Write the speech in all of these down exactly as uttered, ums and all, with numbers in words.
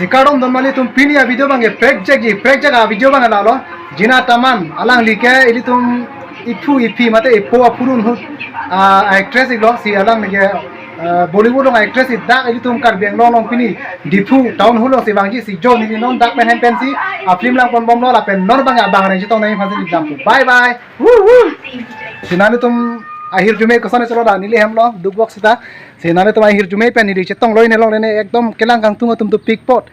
Si kardom don mali atum, pini a-video abang ke prekjak ji, prekjak a-video abang lalo. Jina Taman, alangli ke ilitum iphu iphi mate ipo aphurun ahut, ah, actress iklo, si alangli ke, ah, Bollywood along actress ik, dak ilitum Karbi Anglong along pini Diphu town hall along si vangji, si jo neli non dak pen hem pensi a-film langponbomlo lapen non abang abang areng chetong nangji aphansi neli dampo. Bye bye. Woo woo. Si nanglitum ahirjume koson cholo da neli hemlo dukbok sita. Si nanglitum ahirjume pen neli chetonglo, ne longle ne ekdom kelang kangtung atum dopik apot.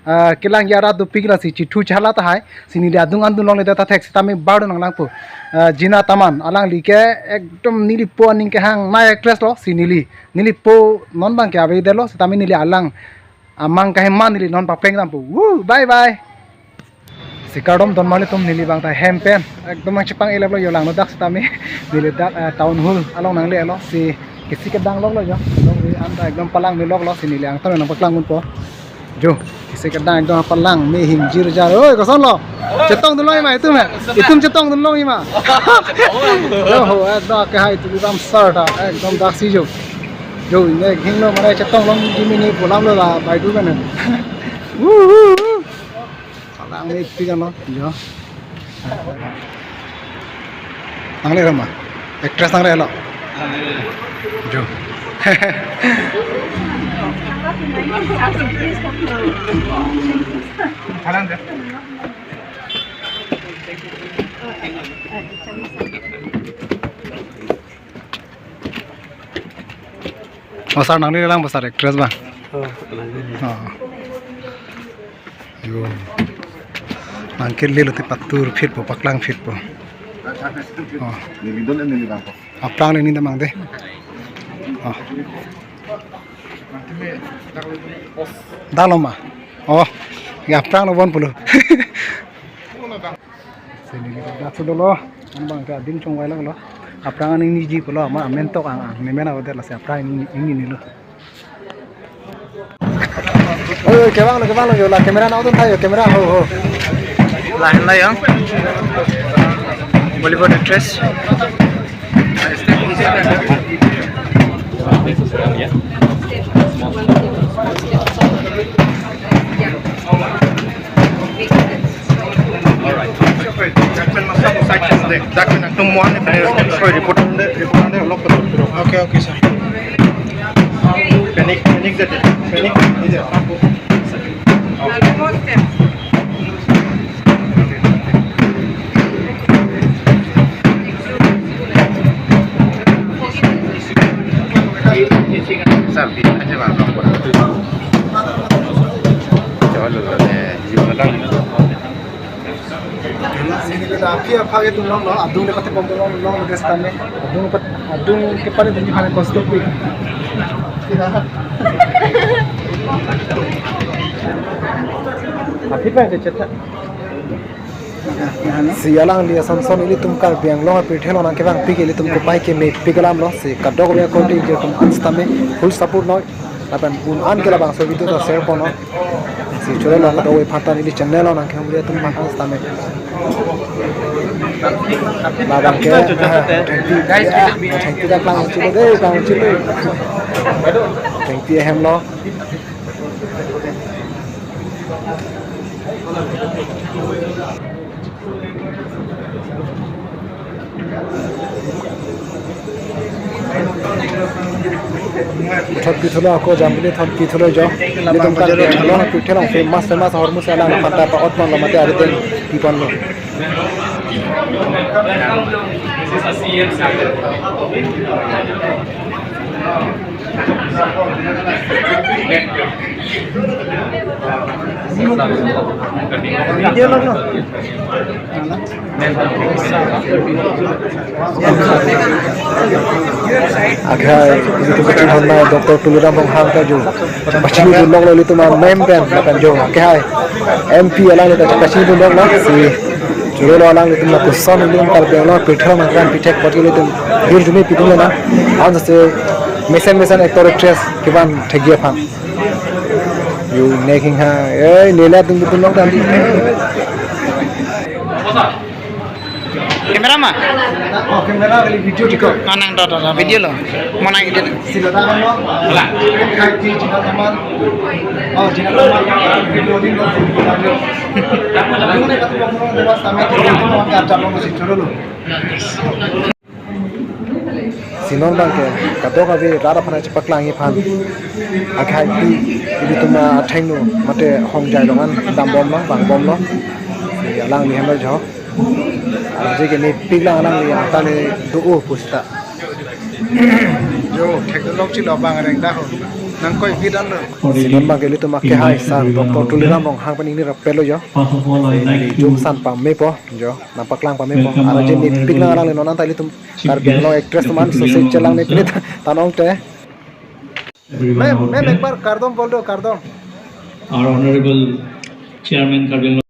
Ah, kelang arat dopik, lasi chithu chala tahai. Si neli adung an dun longle ta thek sitame bardo nanglangpo. Ah, Jina Taman, alangli ke ekdom neli po aning kehang nai actress lo, si neli, neli po non abang ke avedetlo, sitame neli alang amang kaheman neli non papleng dampo. Woo, bye bye. Si kardom don mali atum, neli abang ta hem pen ekdom nangchepang-e laplo, jo langno dak sitame neli dak, eh, town hall along nanglelo, si kisi kedang loklo jo. Along neli anta ekdom palang me loklo, si neli angton nangpaklang unpo. Jo, kisi kedang ekdom palang me hingjir jar. Oi, kosonlo? Chetongdun longji ma itum he? Itum chetongdun longji ma? Jo ho, ekdom akehai Tuliram sir ta ekdom daksi jo. Jo, ne hingno mane chetong longji mini pulamlo la baidu kan. Woo woo woo. Palang mepik ano, jo. Nanglelo ma? Actress nanglelo? Jo. Oh, sir, nanglelo lang ba sir, actress ba? Oh, nanglelo. Oh. Jo. Nangkelelo te patur phitpo, paklang phitpo. Oh. Neli don, neli dampo. Aphrang le neli damang de. Oh. Dalo ma? Oh. Ya aphrang lo bon pulo. Si neli dak so dolo, an abang ke adim chongvai lo lo. Aphrang aning niji pulo, ma amen tok ang ang, ne men avedet, lasi aphrang aning, aning nilo. Oi, oi, kevanglo, kevanglo, jo, la camera nangdun tha jo, camera, ho, ho. Lahenlo jo. Bollywood actress. All right. Dak pen nangtum mo-an, eh, sorry, report ande, report ande, olok pen. Okay, okay, sir. Panic, panic jate, panic jate. Sir, di aja bang. Coba dulu deh, gimana dong? Sini kita api apa gitu, long, long, adung dekat pom long, long, dekat sana. Adung dekat, adung dekat itu gimana kostum itu? Api apa itu cetak? Si alangli ason son ilitum Karbi Anglong apirthe along nangkevangpik, ilitum kopai kemepik alam lo, si kadokave akorte ilitum an sitame full support noi. Lapen un-an ke labangso video ta share ponnon. Si cholo lo kadokave aphan ta neli channel along nangkevang video atum aphan an sitame. Labang ke, ah, thengpi, ah, thengpi ta klang chilo de, klang chilo. Thengpi ahem lo. Thot pithulo ako jambili thot pithulo jo. Ilitum kan lo pithulo famous famous hormu sala na panta pa otman lo mate ari den pipan lo. Akhai, ilitum kachinghon na Doctor Tuliram Ronghang ta jo. Pachini jo long lo ilitum a mem pen, makan jo. Akhai, M P alangli ta pachini jo long lo si. Cholo lo alanglitum lapuson ilitum Karbi Anglong apirthe along nangkevangpik thek apot ilitum hirjume pidun lo na. Ansi mesen mesen actor actress kevan thekji aphan. Yo, ne king ha, eh, ne la dung dung long tadi. Camera ma? Oh, camera kali, video diko. Oh, nang do do do video lo. Mo nang edit. Sila ta mo. Khai ki jina taman. Oh, jina taman. Video di lo. Kamu ne katu mo de bas tame tu mo ka jam mo si choro lo. Si non abang ke kadokave rat aphan chepaklangji aphan akhai pi ilitum athengno mate hongjai along an dambomlo, vangbomlo. Si alangli hem jo. Arje ke nepiklang alangli, atali do-o pusita. Jo, thekdunlok chilo abang reng dah ho. Nangkoi bit anlo. Si non abang ke ilitum akehai sar Doctor Tuliram Ronghang pen ingni rappello jo. First of all, I like to Jum san pamepo jo. Nangpaklang pamepo. Welcome Arje our nepiklang honorable alangli non anta ilitum Chief Karbi Anglong guest, actress Doctor man so Tuliram se chelang Ronghang ne sir. Pini ta tanong te. Everyone Ma'am, out ma'am, there. Ek bar kardom bol do, kardom. Our honorable Chairman Karbi Anglong